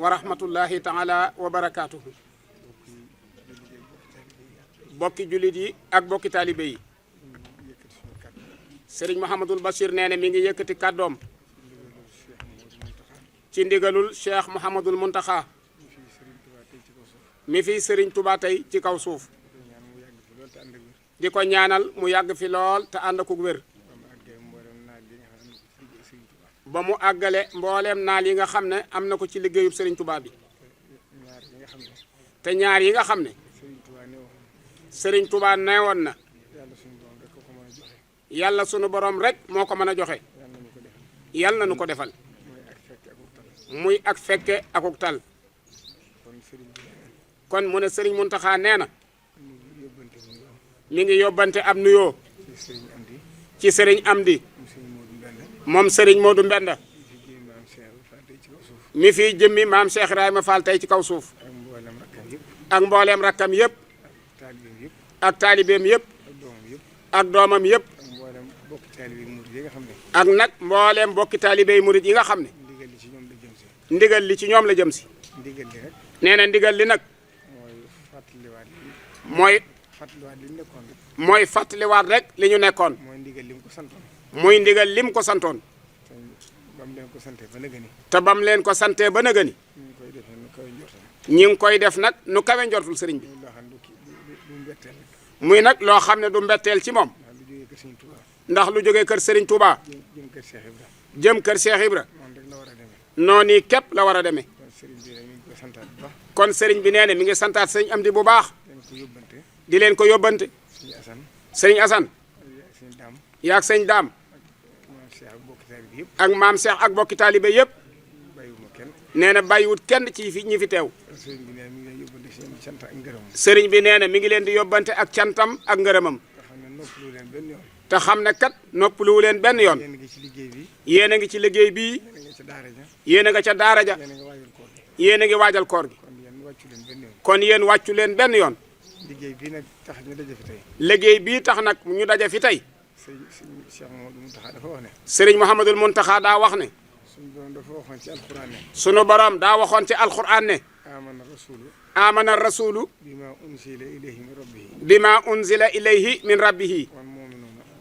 wa rahmatullahi taala wa barakaatuhu. bokki jullit yi ak bokki taalibe yi. sëriñ Mouhamadul Bachir nee na mi ngi yëkkati kàddoom ci ndigalul Cheikh Mouhamadul Muntaxa mi fi sëriñ Touba tey ci kaw suuf di ko ñaanal mu yàgg fi lool te ànd ak wér ba mu àggale mbooleem naal yi nga xam ne am na ko ci liggéeyub sëriñ Touba bi te ñaar yi nga xam ne sëriñ Touba neewoon na yàlla sunu borom rek moo ko mën a joxe yàlla na nu ko defal muy ak fekke akuk tal kon mu ne sëriñ Muntaxa nee na mi ngi yóbbante ab nuyoo ci sëriñ Amdi moom sëriñ Modou Mbenda mi fi jëmmi maam Cheikh Ibrahima Fall tey ci kaw suuf ak mbooleem rakkam yëpp ak taalibeem yëpp ak doomam yëpp ak nag mbooleem bokki taalibey murit yi nga xam ne ndigal li ci ñoom la jëm si nee na ndigal li nag mooy fàttaliwaat rek li ñu nekkoon muy ndigal lim ko santoon te bam leen ko santee ba nëgëni ñi ngi koy def nag nu kawe njortul sëriñ bi muy nag loo xam ne du mbetteel ci moom ndax lu jógee kër Serigne Touba jëm kër Cheikh Ibra noonu képp la war a demee kon Serigne bi nee na mi ngi santaat sëñ Amdi bu baax di leen ko yóbbante Serigne Assane yaag sëñ Daam ak maam Cheikh ak bokki taalibe yëpp nee na bàyyiwut kenn ci fi ñi fi teew Serigne bi nee na mi ngi leen di yóbbante ak cantam ak ngërëmam te xam ne kat noppaluwu leen benn yoon yéen a ngi ci liggéey bii yéen a nga ca daara ja yéen a ngi waajal koor gi kon yéen wàccu leen benn yoon liggéey bii nag tax ñu daje fi tey liggéey bii tax nag ñu daje fi tey Cheikh Mouhamadou Mountakha dafa wax ne sëriñ Mouhamadul Muntaxa daa wax ne sunu borom dafa waxoon ci alxuraan ne sunu borom daa waxoon ci alxuraan ne amana rasulu bima unzila ilayhi min rabbihi bima unzila ilayhi min rabbihi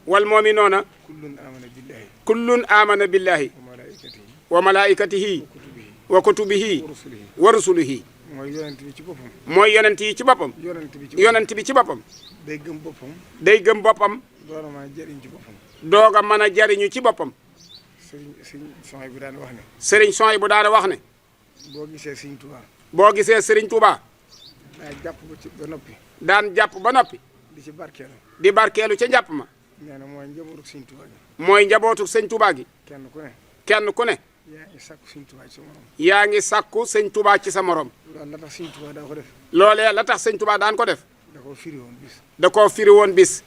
wal mu'minuuna kullun amana billahi wa malaikatihi wa kutubihi wa rusulihi mooy yonent bi ci boppam mooy yonent yi ci boppam yonent bi ci boppam day gëm boppam day gëm boppam door a mën a jëriñ ci boppam doog a mën a jariñu ci boppam sëriñ Sohaybu bu daan wax ne sëriñ Sohaybu bu daana wax ne boo gisee sëriñ Touba boo gisee sëriñ Touba daa jàpp ba noppi daan jàpp ba noppi di ci barkeelu di barkeelu ca njàpp ma nee na mooy njabootu sëriñ Touba gi mooy njabootu sëñ Touba gi kenn ku ne yaa ngi sàkku sëriñ Touba ci sa morom yaa ngi sàkku sëñ Touba ci sa morom loolu la tax sëriñ Touba daa ko def loolee la tax sëñ Touba daan ko def da koo firi woon bis da koo firi woon bis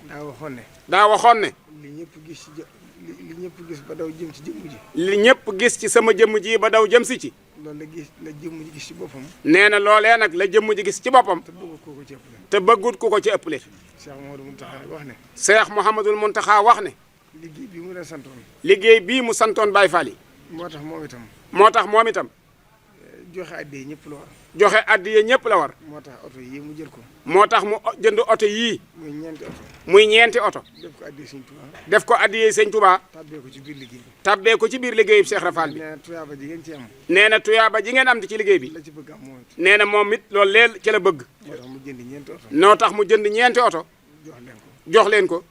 daa waxoon ne li ñëpp gis ci li ñëpp gis ba daw jëm ci jëmm ji li ñëpp gis ci sama jëmm ji ba daw jëm si ci loolu la jëmm ji gis ci boppam nee na loolee nag la jëmm ji gis ci boppam te bëggut ku ko ci ëppale Cheikh Mouhamadou Mountakha wax ne Cheikh Mouhamadul Muntaxa wax ne liggéey bii mu leen santoon liggéey bii mu santoon Baye Fall yi moo tax moom itam joxe addiya ñëpp la war joxe addiya ñëpp la war moo tax oto yii mu jël ko moo tax mu jënd oto yii muy ñeenti oto def ko addiya sëñ Touba def ko addiya sëñ Touba tabbee ko ci biir liggéey bi tabbee ko ci biir liggéey bi Cheikh Rafal bi nee na tuyaaba ji ngeen ci am nee na tuyaaba ji ngeen am ci liggéey bi la ci bëgg am moom it nee na moom it loolu leel ci la bëgg moo tax mu jënd ñeenti oto noo tax mu jënd ñeenti oto jox leen ko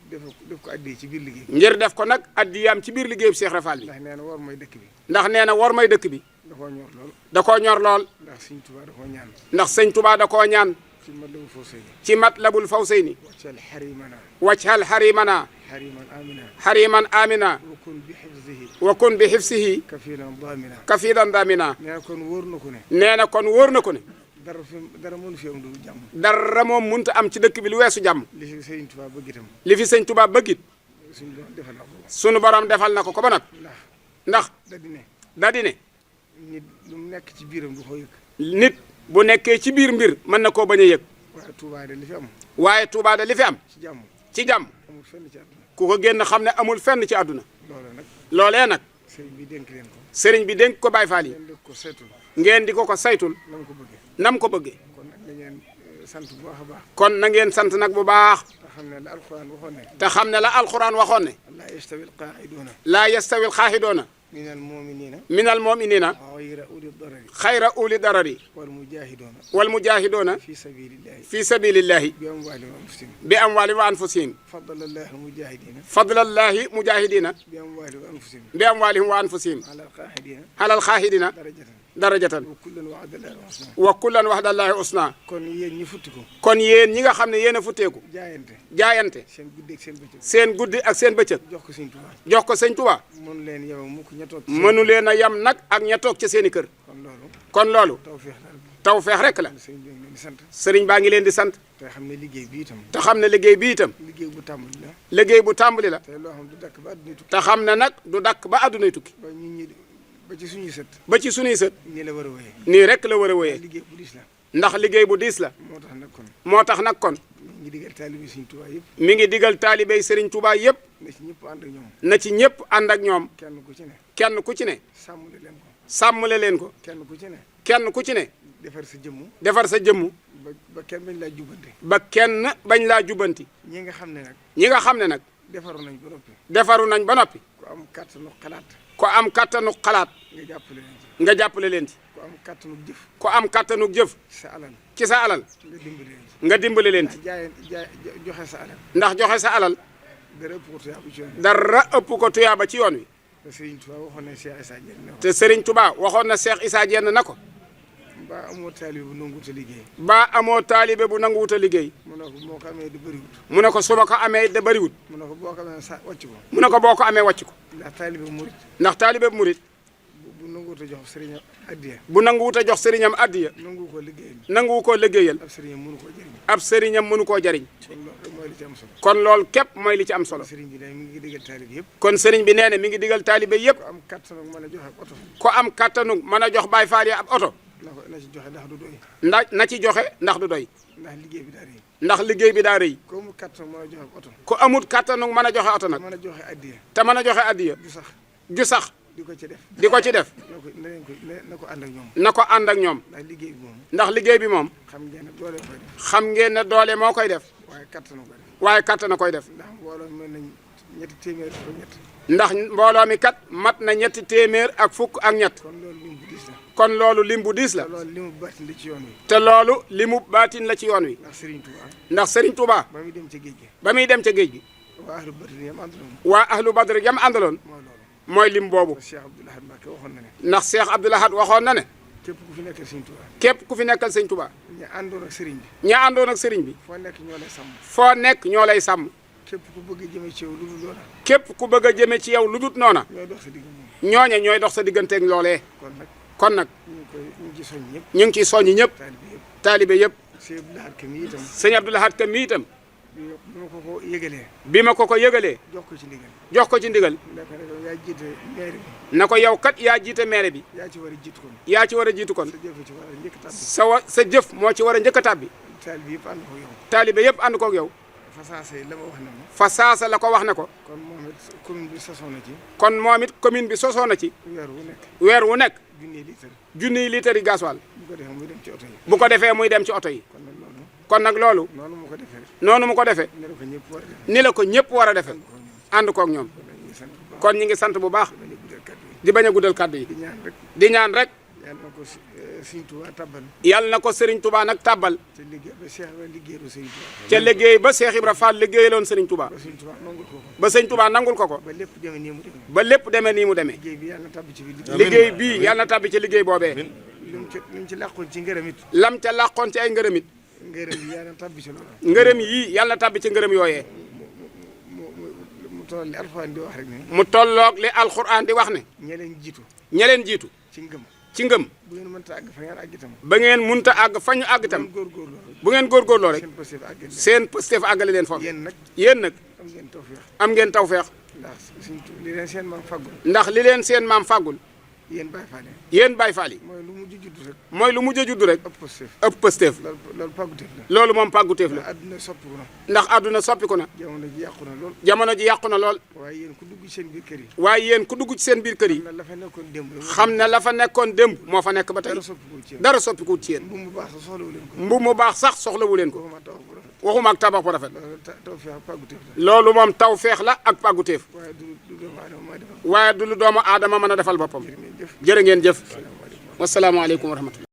def ko addiya ci biir liggéey bi ngir def ko nag addiyaam ci biir liggéey bi Cheikh Rafal bi ndax nee na war mooy dëkk bi ndax nee na war may dëkk bi da koo ñor lool da koo ñor lool ndax sëñ Touba da koo ñaan ndax sëñ Touba da koo ñaan ci Matlabul Fawzayni ci Matlabul Fawzayni wajhal harimana hariman amina wa kun bi hifsihi kafidan damina nee na kon wóor na ko ne nee na kon wóor na ko ne dara mënu fi am lu jàmm dara moom mënut a am ci dëkk bi lu weesu jàmm li fi sëñ Touba bëgg itam li fi sëñ Touba bëggit sunu borom defal na ko ba nag ndax da di ne nit lu mu nekk ci biiram du ko yëg nit bu nekkee ci biir mbir mën na koo bañ a yëg waaye Touba de li fi am waaye Touba de li fi am ci jàmm amul fenn ci àdduna ku ko génn xam ne amul fenn ci àdduna loole nag loolee nag sëriñ bi dénk leen ko sëriñ bi dénk ko Baye Fall yi ngeen di ko saytul na mu ko bëggee. nam ko bëggee. kon nag da ngeen sant bu baax a baax. kon na ngeen sant nag bu baax. te xam ne la alxuraan waxoon ne. te xam ne la alxuraan waxoon ne. laa yastawi alqaa'iduuna. laa yastawi alxaahiduuna. minal mu'miniina. minal mu'miniina. xayra uli darari. xayra uli darari. wal mujaahiduuna. wal mujaahiduuna. fi sabiilillahi. fi sabilillahi. bi amwaalihim wa anfusihim. bi amwaalihim wa anfusihim. fadlallaahi mujaahidiina. fadlallahi mujaahidiina. bi amwaalihim wa anfusihim. bi amwaalihim wa anfusihim. alal qaa'idiina. alal xaahidiina. darajatan. darajatan. wa kullan wa'dallaahu husnaa. wa kullan wa'dallaahi husnaa. kon yéen ñi futti ko. kon yéen ñi nga xam ne yéen a futteeku. jaayante. jaayante. seen guddi ak seen bëccëg. seen guddi ak seen bëccëg. jox ko Sëñ Tuubaa. jox ko sëñ Tuubaa. mënu leen yow mukk ña toog. mënu leen a yam nag ak ña toog ci seen i kër. kon loolu. kon loolu. tawfeex la. tawfeex rek la. sëñ bi leen di sant. sëriñ baa ngi leen di sant. te xam ne liggéey bi itam. te xam ne liggéey bi itam. liggéey bu tàmbali la. liggéey bu tàmbali la. te loo xam du dakk ba àdduna tukki. te xam ne nag du dakk ba àddunay tukki. ba ñun ñi ba ci suñuy sët. ba ci sunuy sët. nii la war a wéyee. nii rek la war a wéyee. liggéey bu diis la. ndax liggéey bu diis la. moo tax nag kon. moo tax nag kon. mi ngi digal taalibe Sëñ Tuubaa yëpp. mi ngi digal taalibey sëriñ Tuubaa yëpp. na ci ñëpp ànd ak ñoom. na ci ñëpp ànd ak ñoom. kenn ku ci ne. kenn ku ci ne. sàmmale leen ko. sàmmale leen ko. kenn ku ci ne. kenn ku ci ne. defar sa jëmm. defar sa jëmm. ba kenn bañ laa jubbante. ba kenn bañ laa jubbanti. ñi nga xam ne nag. ñi nga xam ne nag. defaru nañ ba noppi. defaru nañ ba noppi. ku am kàttanu xalaat. ko am kattanu xalaat. nga jàppale leen ci. nga jàppale leen ci. ku am kàttanu jëf. ko am kattanu jëf. ci sa alal. ci sa alal. nga dimbali leen ci. nga dimbale leen ci. jaay joxe sa alal. ndax joxe sa alal. dara ëpp ko tuyaaba ci yoon wi. dara ëpp ko tuyaaba ci yoon wi. te Sëriñ Tuubaa waxoon ne Cheikh Issa Diène ne ko. te Serigne Touba waxoon na Cheikh Issa Diène na ko. mbaa amoo taalibe bu nanguwut a liggéey. ba amoo taalibe bu nanguwut a liggéey. mu ne ko moo ko amee di bëriwut. mu ne ko su ma ko amee da bëriwut. mu ne ko boo ko amee sa wàcc ko. mu ne ko boo ko amee wàcc ko. ndax taalibe murit. ndax taalibe bu murit. bu nanguwut a jox sëriñam addiya. bu nanguwut a jox sëriñam addiya. nangu ko liggéeyal. nanguwu koo liggéeyal. ab sëriñam mënu koo jëriñ. ab sëriñam mënu koo jariñ. kon loolu rek kon loolu képp mooy li ci am solo. mooy li ci am solo. sëriñ bi nag mi ngi digal taalibe yëpp. kon sëriñ bi nee na mi ngi digal taalibe yëpp. ku am kattan ak mën a joxe oto. ko am kattanu mën a jox Baay Faal yi ab oto. na ci joxe ndax du doy. na ci joxe ndax du doy. ndax liggéey bi daa rëy. ndax liggéey bi daa rëy. ku amul kattan mën a joxe oto. ku amut kattanu mën a joxe oto nag. mën a joxe addiya. te mën a joxe addiya. du sax. ju sax. di ko ci def. di ko ci def. na ko ànd ak ñoom. na ko ànd ak ñoom. ndax liggéey bi moom. ndax liggéey bi moom. xam ngeen ne doole koy def. xam ngeen ne doole moo koy def. waaye kattan koy def. waaye kattana koy def. ndax mbooloo mel nañ ñetti téeméer ak ñett. ndax mbooloo mi kat mat na ñetti téeméer ak fukk ak ñett. kon loolu lim bu diis la. kon loolu lim bu diis la. te loolu limu baatin la ci yoon wi. te loolu limu baatin la ci yoon wi. ndax Serigne Touba. ndax Serigne Touba. ba muy dem ca géej gi. ba muy dem ca géej gi. waa ahlu badri yam àndaloon. waa ahlu badri yam àndaloon. mooy loolu. mooy lim boobu. Cheikh Abdoul Ahad Mbacké waxoon na ne. ndax Cheikh Abdoul Ahad waxoon na ne. képp ku fi nekkal Serigne Touba. képp ku fi nekkal Serigne Touba. ña àndoon ak Serigne bi. ña àndoon ak Serigne bi. foo nekk ñoo lay sàmm. foo nekk ñoo lay sàmm. képp ku bëgg a jëme ci yow lu dul loola. képp ku bëgg a jëme ci yow lu dut noona. ñooy dox sa digg moom. ñooñe ñooy dox sa digganteeg loolee. kon nag. ñu ngi ciy soññ ñëpp. ñu ngi ciy soññ ñëpp. taalibe yëpp. sëñ Abdoul Ahad Ka mi itam. sëñ Abdoul Ahad Ka mi itam. bi ma ko yëgalee. bi ma ko yëgalee. jox ko ci ndigal. jox ko ci ndigal. yaa jiite maire bi. na ko yow kat yaa jiite maire bi. yaa ci war a jiitu kon. yaa ci war a jiitu kon. sa jëf ci war a njëkk a tàbbi. sa jëf moo ci war a njëkk a tàbbi. taalibe yëpp ànd ko yow. taalibe yëpp ànd koog yow. fa saasa la ma wax ne ma. fa saasa la ko wax ne ko. kon moom it commune bi sosoo na ci. kon moom it commune bi sosoo na ci. weer wu nekk. weer wu nekk. junniy litre. junniy litre yi gasoil. bu ko defee muy dem ci oto yi. bu ko defee muy dem ci oto yi. kon nag loolu. noonu mu ko defee. noonu mu ko defee. ni la ko ñëpp war a defee. ni la ko ñëpp war a defee. ànd koog ñoom. kon ñi ngi sant bu baax. di bañ a guddal kàddu yi. di ñaan rek. yàlla na ko Serigne Touba tabbal. yàlla na ko Serigne Touba nag tabbal. te liggéey ba Cheikh Ibra liggéeyaloo Serigne Touba. ca liggéey ba Cheikh Ibra Fall liggéeyaloon Serigne Touba. ba Serigne Touba nangul ko ko. ba Serigne Touba nangul ko ko. ba lépp demee nii mu demee. ba lépp demee nii mu demee. liggéey bi yàlla na tabbi ci biir liggéey bii yàlla na tabbi ci liggéey boobee. lim ci làqoon ci ngërëm it. lam ca làqoon ci ay ngërëm it. ngërëm yi yàlla na tabbi ci loolu. ngërëm yii yàlla na tabbi ci ngërëm yooyee. mu toll li alxuraan di wax rek ne. mu tolloog li alxuraan di wax ne. ña leen jiitu. ña leen jiitu. ci ngëm. ci ngëm. bu ngeen mënta àgg fa ngeen àgg itam. ba ngeen mënta àgg fa ñu àgg itam. bu ngeen góorgóorloo rek. seen pësteef àggale leen foofu. yéen nag. am ngeen tawfeex. am ngeen tawfeex. ndax li leen seen maam fàggul. ndax li leen seen maam fàggul. yéen Baye Fall yéen Baye Fall yi mooy lu mujj judd rek mooy lu mujj a judd rek ëpp pësteef ëpp pësteef loolu pàgguteef la loolu moom pàgguteef la adduna soppiku na ndax àdduna soppiku na jamono ji yàqu na lool jamono ji yàqu na lool waaye yéen ku dugg ci seen biir kër yi waaye yéen ku dugg ci seen biir kër yi na la fa nekkoon démb xam ne la fa nekkoon démb moo fa nekk ba tey dara soppiku ci yéen dara soppikuut ci yéen bu mu baax sax soxlawu leen ko mbubb mu baax sax soxlawu leen ko waxuma taw bu rafet waxuma ak tabax bu rafet loolu taw fi pàgguteef la loolu moom taw feex la ak pàgguteef waaye du doomu aadama maa defal waaye du lu doomu aadama mën a defal boppam jërë ngeen jëf jërë ngeen jëf wasalaamaaleykum wa rahmatullah